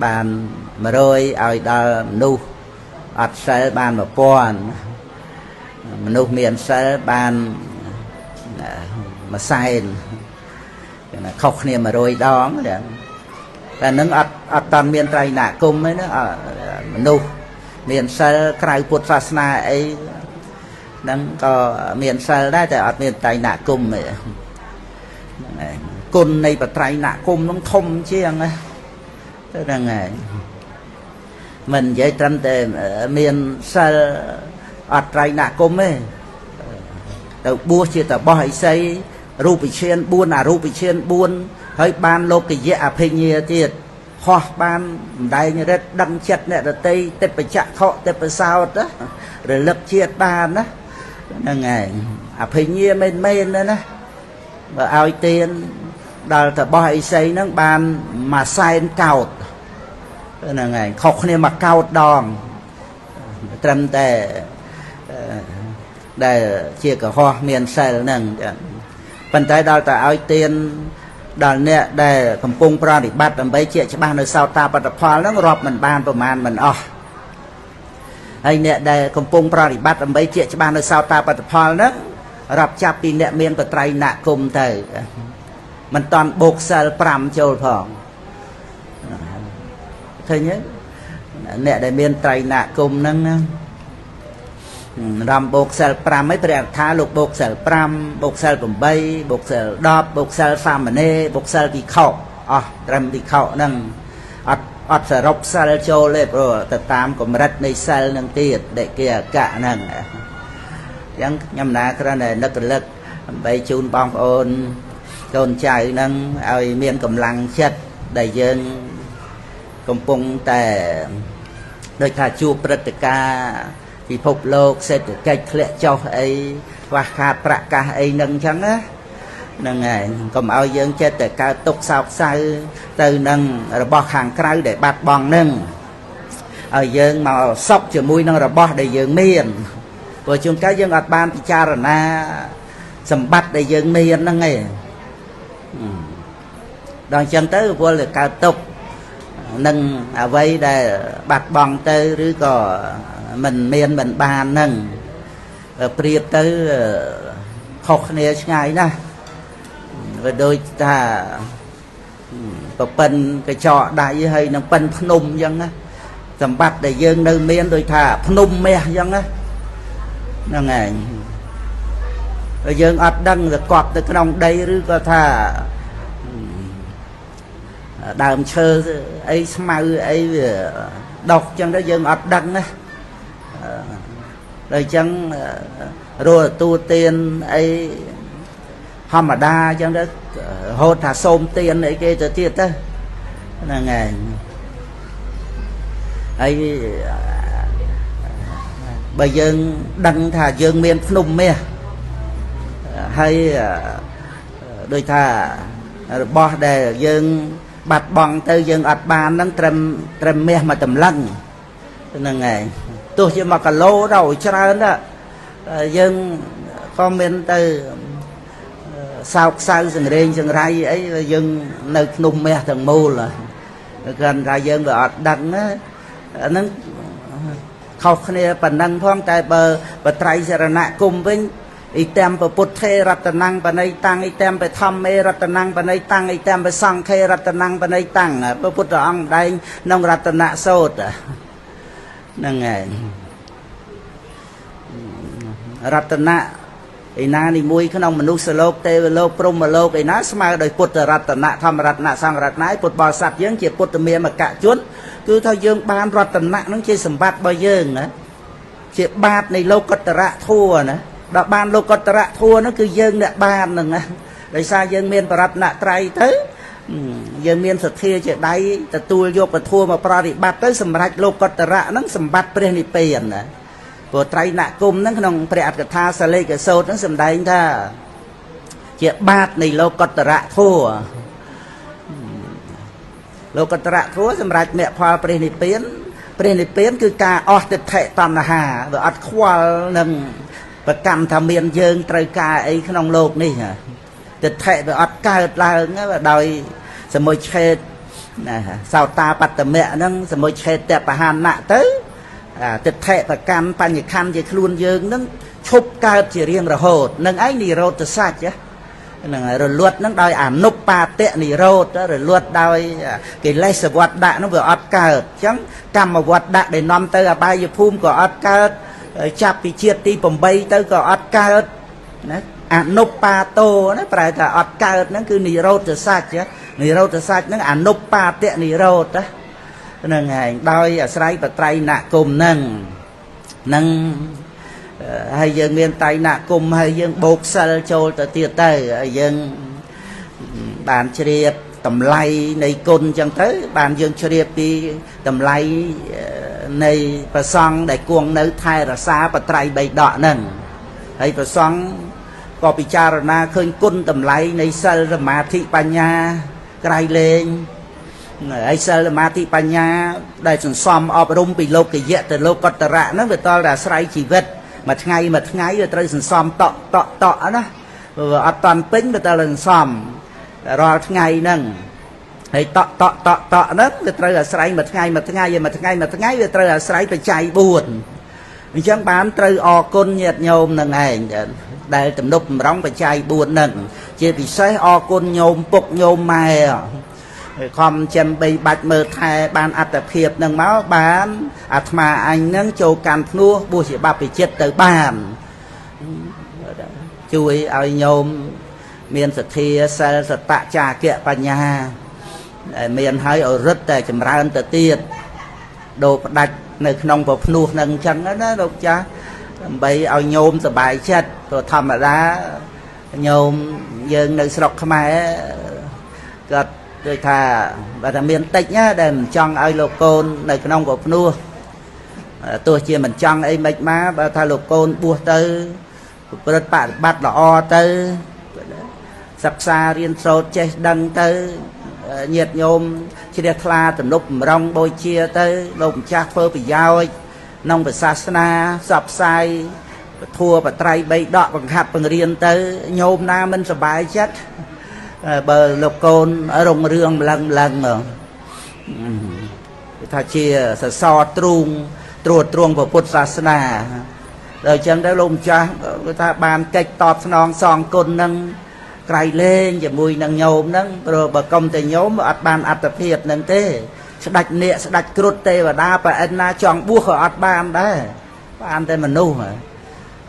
បាន100ឲ្យដល់មនុស្សអត់សិលបាន1000មនុស្សមានសិលបាន1សែនខុសគ្នា100ដងតែនឹងអត់អត់តាន់មានត្រៃណគមទេណាមនុស្សមានសិលក្រៅពុទ្ធសាសនាអីហ្នឹងក៏មានសិលដែរតែអត់មានត្រៃណគមទេហ្នឹងឯងគុណនៃបត្រៃណគមហ្នឹងធំជាងណាហ្នឹងឯងមិននិយាយត្រឹមតែមានសិលអត់ត្រៃណគមទេទៅបួសជាតបោះឥសីរូបឈាន4អរូបឈាន4ហើយបានលោកយៈអភិញ្ញាទៀតហោះបានម្ដែងរិទ្ធដឹងចិត្តអ្នកដតីទេពចក្ខុទេពសោតរលឹកជាតិបានណាហ្នឹងឯងអភិញ្ញាមែនមែនណាបើឲ្យទានដល់តបោះឥសីហ្នឹងបានមួយសែនកោតហ្នឹងឯងខុសគ្នាមួយកោតដងត្រឹមតែដែលជាកុហកមានសិលហ្នឹងប៉ុន្តែដល់តែឲ្យទានដល់អ្នកដែលកំពុងប្រតិបត្តិដើម្បីជាច្បាស់នៅសោតាបត្តផលហ្នឹងរាប់មិនបានប្រមាណមិនអស់ហើយអ្នកដែលកំពុងប្រតិបត្តិដើម្បីជាច្បាស់នៅសោតាបត្តផលហ្នឹងរាប់ចាប់ពីអ្នកមានបត្រៃណគមទៅមិនតាន់បូកសិល5ចូលផងឃើញទេអ្នកដែលមានត្រៃណគមហ្នឹងណារំបូកសិល5ហើយព្រះអត្ថាលោកបូកសិល5បូកសិល8បូកសិល10បូកសិលសាមណេរបូកសិលវិខុអស់ត្រឹមវិខុហ្នឹងអត់អត់សរុបសិលចូលទេព្រោះទៅតាមកម្រិតនៃសិលនឹងទៀតដេគាអកៈហ្នឹងអញ្ចឹងខ្ញុំណាគ្រាន់តែនឹករលឹកដើម្បីជូនបងប្អូនកូនចៅហ្នឹងឲ្យមានកម្លាំងចិត្តដែលយើងកំពុងតែដូចថាជួបព្រឹត្តិការណ៍ពិភពលោកសេដ្ឋកិច្ចធ្លាក់ចុះអីខ្វះខាតប្រាក់កាសអីនឹងអញ្ចឹងណាហ្នឹងហើយកុំឲ្យយើងចិត្តតែកើតទុកសោកសៅទៅនឹងរបស់ខាងក្រៅដែលបាត់បង់ហ្នឹងឲ្យយើងមកសពជាមួយនឹងរបស់ដែលយើងមានព្រោះជួនកាលយើងអត់បានពិចារណាសម្បត្តិដែលយើងមានហ្នឹងឯងដល់អញ្ចឹងទៅវល់តែកើតទុកនឹងអ្វីដែលបាត់បង់ទៅឬក៏មិនមានមិនបានហ្នឹងប្រៀបទៅខុសគ្នាឆ្ងាយណាស់វាដូចថាប្រពិនកញ្ចក់ដៃហើយនឹងប៉ិនភ្នំអញ្ចឹងណាសម្បត្តិដែលយើងនៅមានដូចថាភ្នំមាសអញ្ចឹងណាហ្នឹងឯងយើងអត់ដឹងទៅកប់ទៅក្នុងដីឬក៏ថាដើមឈើអីស្មៅអីវាដុះអញ្ចឹងទៅយើងអត់ដឹងណាដល់អញ្ចឹងរស់ទទួលទានអីធម្មតាអញ្ចឹងទៅរហូតថាសូមទានអីគេទៅទៀតទៅហ្នឹងឯងហើយបើយើងដឹងថាយើងមានភ្នំមាសហើយដូចថារបស់ដែលយើងបាត់បង់ទៅយើងអត់បានហ្នឹងត្រឹមមាសមួយតម្លឹងហ្នឹងឯងទោះជា1គីឡូដល់ច្រើនដែរយើងក៏មានទៅសោកសៅសង្រេងសង្រៃអីយើងនៅភ្នំមាសទាំងមូលគ្រាន់តែយើងវាអត់ដឹងណាអាហ្នឹងខុសគ្នាប៉ុណ្ណឹងផងតែបើបត្រៃសរណគមវិញអ៊ីតាមពុទ្ធេរតនំបណៃតាំងអ៊ីតាមបធម្មេរតនំបណៃតាំងអ៊ីតាមបសង្ឃេរតនំបណៃតាំងព្រះពុទ្ធអង្គដែងក្នុងរតនសោតហ្នឹងឯងរតនៈឯណានីមួយក្នុងមនុស្សលោកទេវលោកព្រហ្មលោកឯណាស្មើដោយពុទ្ធរតនៈធម្មរតនៈសង្ឃរតនៈពុទ្ធបរិស័ទយើងជាពុទ្ធមាមកជនគឺថាយើងបានរតនៈហ្នឹងជាសម្បត្តិរបស់យើងណាជាបាតនៃលោកតរៈធัวណាដល់បានលោកតរៈធัวហ្នឹងគឺយើងអ្នកបានហ្នឹងណាដោយសារយើងមានបរតនត្រ័យទៅយើងមានសទ្ធាជាដៃទទួលយកពធัวមកប្រតិបត្តិទៅសម្រាប់លោកតរៈហ្នឹងសម្បត្តិព្រះនិព្វានណាព្រោះត្រៃណគមហ្នឹងក្នុងព្រះអត្ថកថាសាលេកសោតហ្នឹងសម្ដែងថាជាបាតនៃលោកតរៈធัวលោកតរៈធัวសម្រាប់មគ្គផលព្រះនិព្វានព្រះនិព្វានគឺការអស់ទិដ្ឋិតណ្ហាវាអត់ខ្វល់នឹងប្រកម្មថាមានយើងត្រូវការអីក្នុងលោកនេះទិដ្ឋិវាអត់កើតឡើងដោយសមុច្ឆេត ណាសោតាបត្តមៈហ្នឹងសមុច្ឆេតបហានៈទៅទិដ្ឋិប្រកាន់បញ្ញខណ្ឌជាខ្លួនយើងហ្នឹងឈប់កើតជារៀងរហូតនឹងឯងនិរោធសច្ចហ្នឹងរលត់ហ្នឹងដោយអនុបាទៈនិរោធរលត់ដោយកិលេសវត្តដាក់ហ្នឹងវាអត់កើតអញ្ចឹងកម្មវត្តដាក់ដែលនាំទៅអបាយភូមិក៏អត់កើតចាប់ពីជាតិទី8ទៅក៏អត់កើតណាអនុបាទោណាប្រែថាអត់កើតហ្នឹងគឺនិរោធសច្ចនិរោធសច្ចហ្នឹងអនុបាទៈនិរោធហ្នឹងឯងដោយអាស្រ័យបត្រៃណគមហ្នឹងហ្នឹងហើយយើងមានតៃណគមហើយយើងបូកសិលចូលទៅទៀតទៅហើយយើងបានជ្រាបតម្លៃនៃគុណអញ្ចឹងទៅបានយើងជ្រាបពីតម្លៃនៃព្រះសង្ឃដែលគង់នៅថែរក្សាបត្រៃបីដកហ្នឹងហើយព្រះសង្ឃក៏ពិចារណាឃើញគុណតម្លៃនៃសិលសមាធិបញ្ញាក្រៃលែងហើយសិលសមាធិបញ្ញាដែលសន្សំអប់រំពីលោកយៈទៅលោកតរៈហ្នឹងវាតតែអាស្រ័យជីវិតមួយថ្ងៃមួយថ្ងៃវាត្រូវសន្សំតក់តក់តក់ណាវាអត់តាន់ពេញវាត្រូវសន្សំរាល់ថ្ងៃហ្នឹងហើយតក់តក់តក់តក់ហ្នឹងវាត្រូវអាស្រ័យមួយថ្ងៃមួយថ្ងៃមួយថ្ងៃមួយថ្ងៃវាត្រូវអាស្រ័យបច្ច័យ4អញ្ចឹងបានត្រូវអរគុណញាតិញោមនឹងឯងដែលទំនប់បំរុងបច្ច័យ4ហ្នឹងជាពិសេសអរគុណញោមពុកញោមម៉ែខំចាំបីបាច់មើលថែបានអត្តភាពនឹងមកបានអាត្មាអញនឹងចូលកាន់ភ្នោះបួសជាបព្វជិតទៅបានជួយឲ្យញោមមានសទ្ធាសិលសតៈចាគៈបញ្ញាដែលមានហើយឲ្យរឹតតែចម្រើនទៅទៀតដូរផ្ដាច់នៅក្នុងប្រភ្នោះនឹងអញ្ចឹងណាលោកចាស់ដើម្បីឲ្យញោមសប្បាយចិត្តព្រោះធម្មតាញោមយើងនៅស្រុកខ្មែរគាត់ដូចថាបើថាមានតិចណាដែលមិនចង់ឲ្យលោកកូននៅក្នុងប្រភ្នោះទោះជាមិនចង់អីមិនមកបើថាលោកកូនបួសទៅប្រព្រឹត្តបប្រតិបត្តិល្អទៅសិក្សារៀនសូត្រចេះដឹងទៅញាតិញោមជ្រះថ្លាទំនប់បំរុងបូជាទៅលោកម្ចាស់ធ្វើប្រយោជន៍ក្នុងសាសនាផ្សព្វផ្សាយធัวបត្រៃបីដកបង្ហាត់បង្រៀនទៅញោមណាមិនសប្បាយចិត្តបើលោកកូនរុងរឿងម្លឹងម្លឹងថាជាសសរទ្រូងត្រួតត្រងពុទ្ធសាសនាដល់អញ្ចឹងទៅលោកម្ចាស់គឺថាបានកិច្ចតបស្នងសងគុណនឹងក្រៃលែងជាមួយនឹងញោមហ្នឹងព្រោះបើកុំតែញោមអត់បានអត្តភាពហ្នឹងទេស្ដេចនាគស្ដេចគ្រុឌទេវតាប្រអិនណាចង់បួសក៏អត់បានដែរបានតែមនុស្ស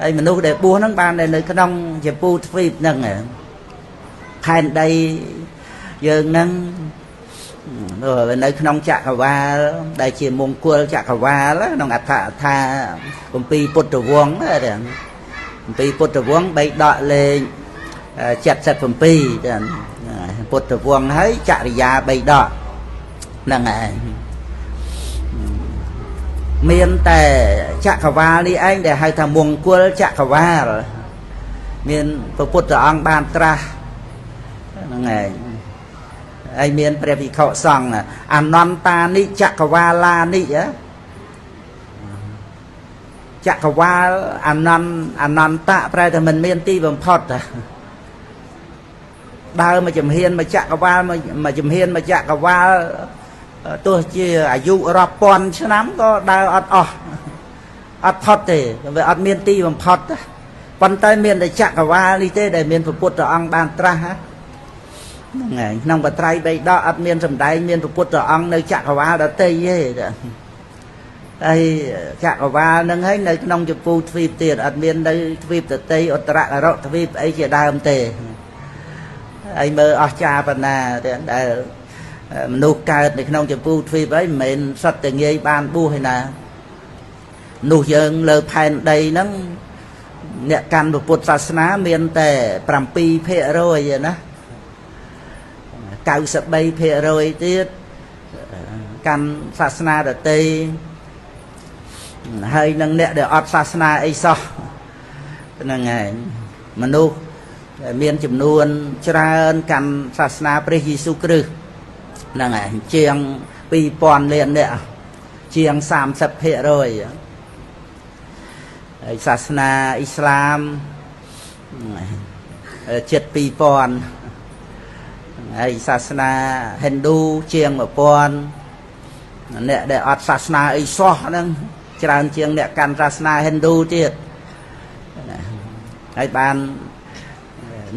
ហើយមនុស្សដែលបួសហ្នឹងបានតែនៅក្នុងចម្ពូទ្វីបហ្នឹងផែនដីយើងហ្នឹងនៅក្នុងចក្រវាលដែលជាមង្គលចក្រវាលក្នុងអដ្ឋកថាគម្ពីរពុទ្ធវង្សគម្ពីរពុទ្ធវង្សបីដកលេខ77ពុទ្ធវង្សហើយចរិយាបីដកហ្នឹងឯងមានតែចក្រវាលនេះឯងដែលហៅថាមង្គលចក្រវាលមានព្រះពុទ្ធអង្គបានត្រាស់ហ្នឹងឯងហើយមានព្រះភិក្ខុសង្ឃអនន្តានិចក្រវាលានិចក្រវាលអនន្តអនន្តៈប្រែថាមិនមានទីបំផុតដើរមកជំហានមកចក្រវាលមកជំហានមកចក្រវាលទោះជាអាយុរាប់ពាន់ឆ្នាំក៏ដើរអត់អស់អត់ផុតទេវាអត់មានទីបំផុតប៉ុន្តែមានតែចក្រវាលនេះទេដែលមានព្រះពុទ្ធអង្គបានត្រាស់ហ្នឹងហើយក្នុងបត្រៃបីដកអត់មានសម្ដែងមានព្រះពុទ្ធអង្គនៅចក្រវាលដទៃទេហើយចក្រវាលហ្នឹងហើយនៅក្នុងចម្ពូទ្វីបទៀតអត់មាននៅទ្វីបដទៃឧត្តរករទ្វីបអីជាដើមទេហើយមើលអស្ចារ្យប៉ុណ្ណាដែលមនុស្សកើតនៅក្នុងចម្ពូទ្វីបអីមិនមែនសុទ្ធតែងាយបានបួសឯណានោះយើងលើផែនដីហ្នឹងអ្នកកាន់ពុទ្ធសាសនាមានតែ7%ឯណា93%ទៀតកាន់សាសនាដទៃហើយនឹងអ្នកដែលអត់សាសនាអីសោះហ្នឹងឯងមនុស្សដែលមានចំនួនច្រើនកាន់សាសនាព្រះយេស៊ូវគ្រីស្ទហ្នឹងឯងជាង2000លានអ្នកជាង30%ហើយសាសនាអ៊ីស្លាមជិត2000 ហើយសាសនាហិណ្ឌូជាង1000អ្នកដែលអត់សាសនាអីសោះហ្នឹងច្រើនជាងអ្នកកាន់សាសនាហិណ្ឌូទៀតហើយបាន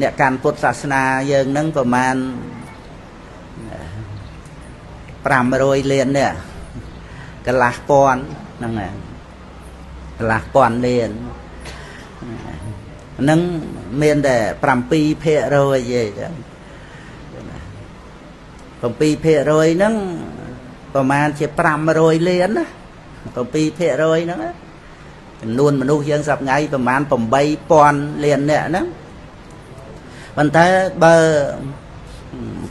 អ្នកកាន់ពុទ្ធសាសនាយើងហ្នឹងប្រមាណ500លាននេះកន្លះពាន់ហ្នឹងហើយកន្លះពាន់លានហ្នឹងមានតែ7%ទេ7%ហ្នឹងប្រមាណជា500លានណា7%ហ្នឹងចំនួនមនុស្សយើងសប្ងៃប្រមាណ8000លានអ្នកហ្នឹងប៉ុន្តែបើ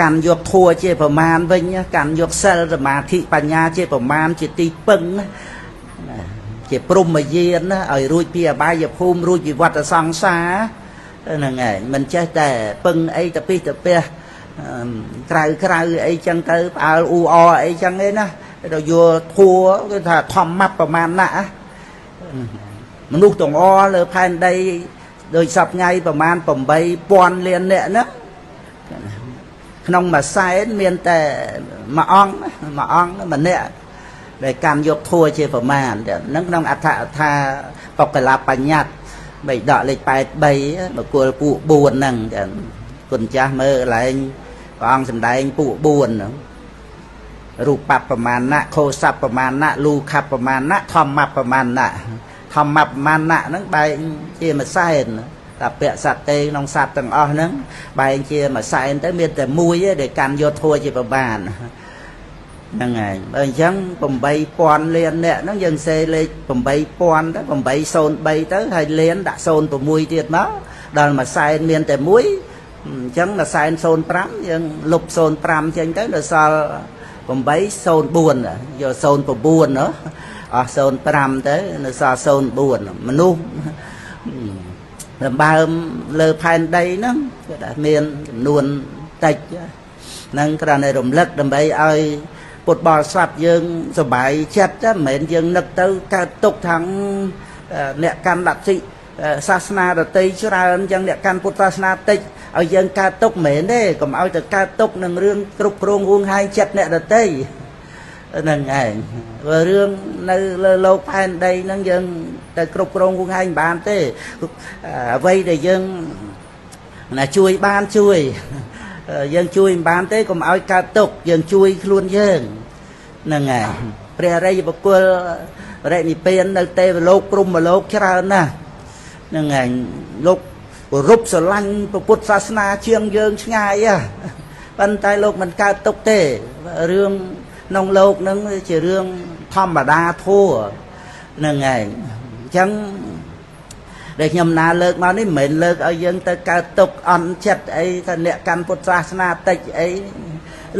កាន់យកធัวជាប្រមាណវិញកាន់យកសិលសមាធិបញ្ញាជាប្រមាណជាទីពឹងជាព្រហ្មយានណាឲ្យរួចពីអបាយភូមិរួចពីវដ្តសង្សារហ្នឹងឯងមិនចេះតែពឹងអីទៅពីទៅពះក្រៅក្រៅអីចឹងទៅផ្អើលអ៊ូអអីចឹងឯណាទៅយកធัวគឺថាធម្មប្រមាណណាមនុស្សទាំងអស់លើផែនដីដោយសប្ងៃប្រមាណ8000លានអ្នកណាក្នុងមួយសែនមានតែមួយអង្គមួយអង្គម្នាក់ដែលកាន់យកធัวជាប្រមាណហ្នឹងក្នុងអដ្ឋកថាបុគ្គលបញ្ញត្តិបីដកលេខ83មគលពួក4ហ្នឹងគុណចាស់មើលកន្លែងព្រះអង្គសម្ដែងពួក4ហ្នឹងរូបប្រមាណៈខោសពប្រមាណៈលូខប្រមាណៈធម្មប្រមាណៈធម្មប្រមាណៈហ្នឹងបែងជាមួយសែនតាពៈសត្វទេក្នុងសត្វទាំងអស់ហ្នឹងបែងជាមួយសែនទៅមានតែមួយទេដែលកាន់យកធัวជាប្រមាណហ្នឹងហើយបើអញ្ចឹង8000លានអ្នកហ្នឹងយើងសេលេខ8000ទៅ803ទៅហើយលានដាក់06ទៀតមកដល់មួយសែនមានតែមួយអញ្ចឹងមួយសែន05យើងលុប05ចេញទៅដល់សល់804យក09ណោះអស់05ទៅនៅសល់04មនុស្សលំបើមលើផែនដីហ្នឹងគឺថាមានចំនួនតិចហ្នឹងគ្រាន់តែរំលឹកដើម្បីឲ្យពុទ្ធបរិស័ទយើងសប្បាយចិត្តមិនមែនយើងនឹកទៅកើតទុកខាងអ្នកកាន់លទ្ធិសាសនាដទៃច្រើនអញ្ចឹងអ្នកកាន់ពុទ្ធសាសនាតិចឲ្យយើងកើតទុកមិនមែនទេកុំឲ្យទៅកើតទុកនឹងរឿងគ្រប់គ្រងហួងហែងចិត្តអ្នកដទៃហ្នឹងឯងព្រោះរឿងនៅលើលោកផែនដីហ្នឹងយើងទៅគ្រប់គ្រងហួងហែងមិនបានទេអ្វីដែលយើងណាជួយបានជួយយើងជួយមិនបានទេកុំឲ្យកើតទុកយើងជួយខ្លួនយើងហ្នឹងហើយព្រះអរិយបុគ្គលរិនិព្វាននៅទេវលោកព្រហ្មលោកច្រើនណាស់ហ្នឹងហើយលោកគោរពស្រឡាញ់ពុទ្ធសាសនាជាងយើងឆ្ងាយប៉ុន្តែលោកមិនកើតទុកទេរឿងក្នុងលោកហ្នឹងជារឿងធម្មតាធัวហ្នឹងហើយអញ្ចឹងដែលខ្ញុំណាលើកមកនេះមិនមែនលើកឲ្យយើងទៅកើតទុកអន់ចិត្តអីថាអ្នកកាន់ពុទ្ធសាសនាតិចអី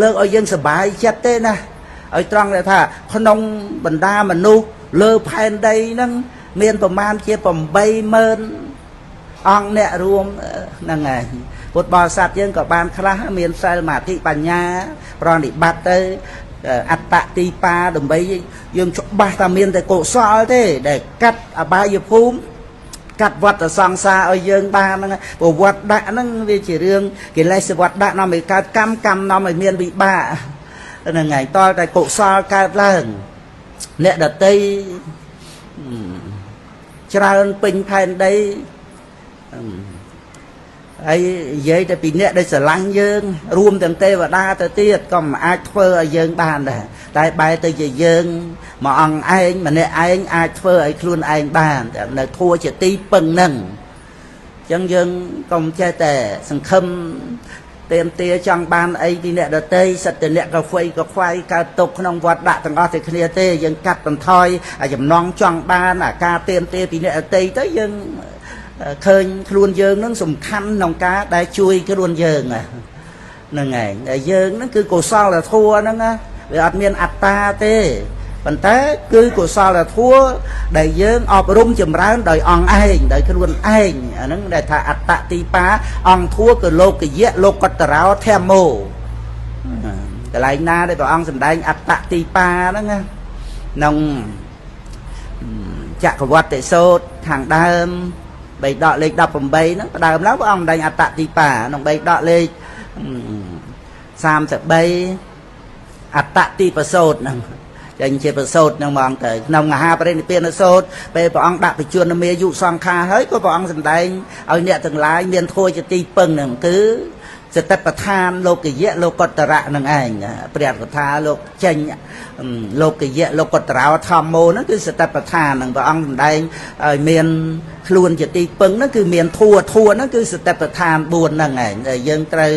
លើកឲ្យយើងសប្បាយចិត្តទេណាឲ្យត្រង់ថាក្នុងបណ្ដាមនុស្សលើផែនដីហ្នឹងមានប្រមាណជា80000អង្គអ្នករួមហ្នឹងហើយពុទ្ធបរិស័ទយើងក៏បានខ្លះមានសិលសមាធិបញ្ញាប្រណិបត្តិទៅអត្តទីបាដើម្បីយើងច្បាស់ថាមានតែកុសលទេដែលកាត់អបាយភូមិកាត់វត្តសង្សារឲ្យយើងបានហ្នឹងព្រោះវត្តដាក់ហ្នឹងវាជារឿងកិលេសវត្តដាក់នាំឲ្យកើតកម្មកម្មនាំឲ្យមានវិបាកហ្នឹងហើយតតែកុសលកើតឡើងអ្នកដតីច្រើនពេញផែនដីហើយនិយាយតែពីអ្នកដែលស្រឡាញ់យើងរួមទាំងទេវតាទៅទៀតក៏មិនអាចធ្វើឲ្យយើងបានដែរតែបែរទៅជាយើងមួយអង្គឯងម្នាក់ឯងអាចធ្វើឲ្យខ្លួនឯងបានតែនៅធัวជាទីពឹងហ្នឹងអញ្ចឹងយើងកុំចេះតែសង្ឃឹមเตรียมទាចង់បានអីពីអ្នកដទៃសិតតែអ្នកក៏ហ្វៃក៏ខ្វាយកើតទុកក្នុងវត្តដាក់ទាំងអស់តែគ្នាទេយើងកាត់បន្ថយចំណងចង់បានអាការเตรียมទាពីអ្នកដទៃទៅយើងឃើញខ្លួនយើងនឹងសំខាន់ក្នុងការដែលជួយខ្លួនយើងហ្នឹងឯងតែយើងហ្នឹងគឺកុសលធម៌ហ្នឹងណាវាអត់មានអត្តាទេប៉ុន្តែគឺកុសលធម៌ដែលយើងអប់រំចម្រើនដោយអង្គឯងដោយខ្លួនឯងអាហ្នឹងដែលថាអត្តទីបាអង្គធម៌គឺលោកយៈលោកតរោធម្មោកន្លែងណាដែលព្រះអង្គសម្ដែងអត្តទីបាហ្នឹងណាក្នុងចក្រវត្តិសោតខាងដើមបីដកលេខ18ហ្នឹងដើមឡើងព្រះអង្គសម្ដែងអត្តទីបាក្នុងបីដកលេខ 33អត្តតិប្រសូតហ្នឹងចេញជាប្រសូតហ្នឹងហ្មងទៅក្នុងមហាបរិនិព្វានសូត្រពេលព្រះអង្គដាក់បញ្ជនមាយុសង្ខារហើយក៏ព្រះអង្គសម្ដែងឲ្យអ្នកទាំងឡាយមានធัวជាទីពឹងហ្នឹងគឺសតិប្បដ្ឋានលោកយៈលោកតរៈនឹងឯងព្រះកថាលោកចេញលោកយៈលោកតរោធម្មោហ្នឹងគឺសតិប្បដ្ឋានហ្នឹងព្រះអង្គសម្ដែងឲ្យមានខ្លួនជាទីពឹងហ្នឹងគឺមានធัวធัวហ្នឹងគឺសតិប្បដ្ឋាន4ហ្នឹងឯងដែលយើងត្រូវ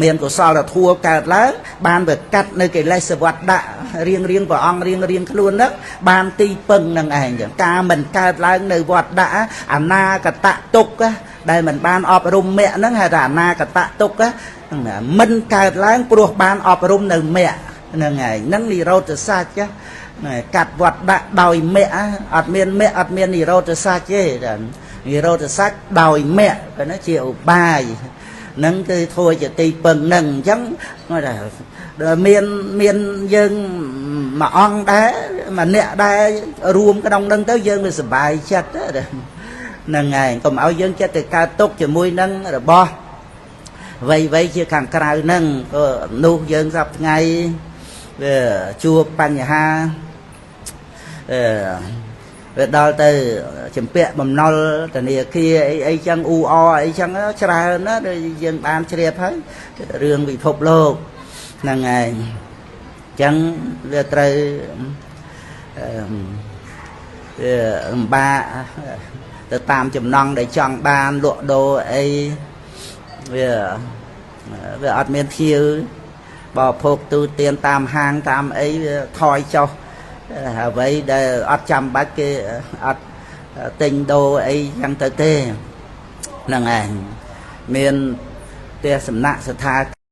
មានកុសលធัวកើតឡើងបានវាកាត់នៅកិលេសវត្តដាក់រៀងរៀងព្រះអង្គរៀងរៀងខ្លួនហ្នឹងបានទីពឹងហ្នឹងឯងការមិនកើតឡើងនៅវត្តដាក់អនាគតទុក្ខដែលមិនបានអប់រំមគ្គហ្នឹងហៅថាអនាគតទុក្ខមិនកើតឡើងព្រោះបានអប់រំនៅមគ្គហ្នឹងឯងហ្នឹងនិរោធសច្ចកាត់វត្តដាក់ដោយមគ្គអត់មានមគ្គអត់មាននិរោធសច្ចទេនិរោធសច្ចដោយមគ្គប៉ុណ្ណាជាឧបាយហ្នឹងគឺធ្វើជាទីពឹងហ្នឹងអញ្ចឹងមានមានយើងមួយអង្គដែរម្នាក់ដែររួមក្នុងហ្នឹងទៅយើងវាសប្បាយចិត្តហ្នឹងឯងកុំឲ្យយើងចិត្តទៅកើតទុកជាមួយនឹងរបស់វ័យៗជាខាងក្រៅហ្នឹងក៏នោះយើងសប្តាហ៍ថ្ងៃវាជួបបញ្ហាវាដល់ទៅចម្ពាក់បំណុលធនាគារអីអីចឹងអ៊ូអអីចឹងច្រើនណាស់យើងបានជ្រាបហើយរឿងពិភពលោកហ្នឹងឯងចឹងវាត្រូវវាលំបាកទៅតាមចំណង់ដែលចង់បានលក់ដូរអីវាវាអត់មានភ្ញៀវបរិភោគទូទានតាមហាងតាមអីវាថយចុះអ្វីដែលអត់ចាំបាច់គេអត់ទិញដូរអីចឹងទៅទេហ្នឹងឯងមានផ្ទះសំណាក់ស្ថា